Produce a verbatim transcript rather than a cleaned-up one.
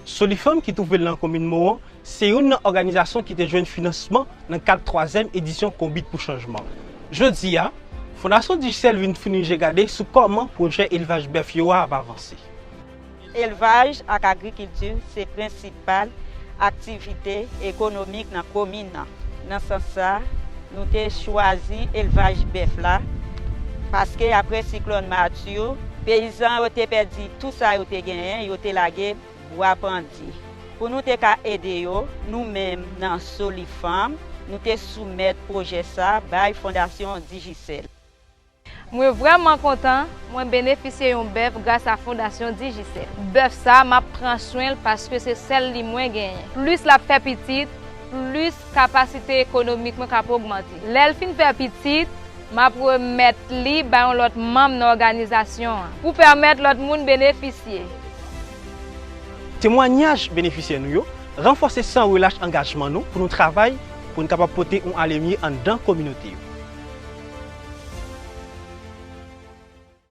Solifanm ki twouve l nan komin Mawon, se youn nan òganizasyon ki te jwenn finansman nan kad twazyèm edisyon Konbit pou Chanjman. Jodi a, Fondasyon Digicel vin founi je gade sou kòman pwojè elvaj bèf yo a ap avanse. Elvaj ak agrikilti se prensipal aktivite ekonomik nan komin nan. Nan sans sa, nou te chwazi elvaj bèf la paske apre siklòn Matthew, peyizan yo te pèdi tou sa yo te genyen, yo te lage bwa pandye. Pou nou te ka ede yo, nou menm nan Solifanm, nou te soumèt pwojè sa bay Fondasyon Digicel. Mwen vrèman kontan, mwen benefisye yon bèf gras a Fondasyon Digicel. Bèf sa, m ap pran swen l paske se sèl li mwen genyen. Plis l ap fè pitit, plis kapasite ekonomik mwen k ap ogmante. Lè l fin fè pitit, m ap remèt li bay yon lòt manm nan òganizasyon an pou pèmèt lòt moun benefisye. Temwanyaj benefisyè nou yo ranfòse san relach angajman nou pou nou travay pou n kapab pote yon alemye anndan kominote yo.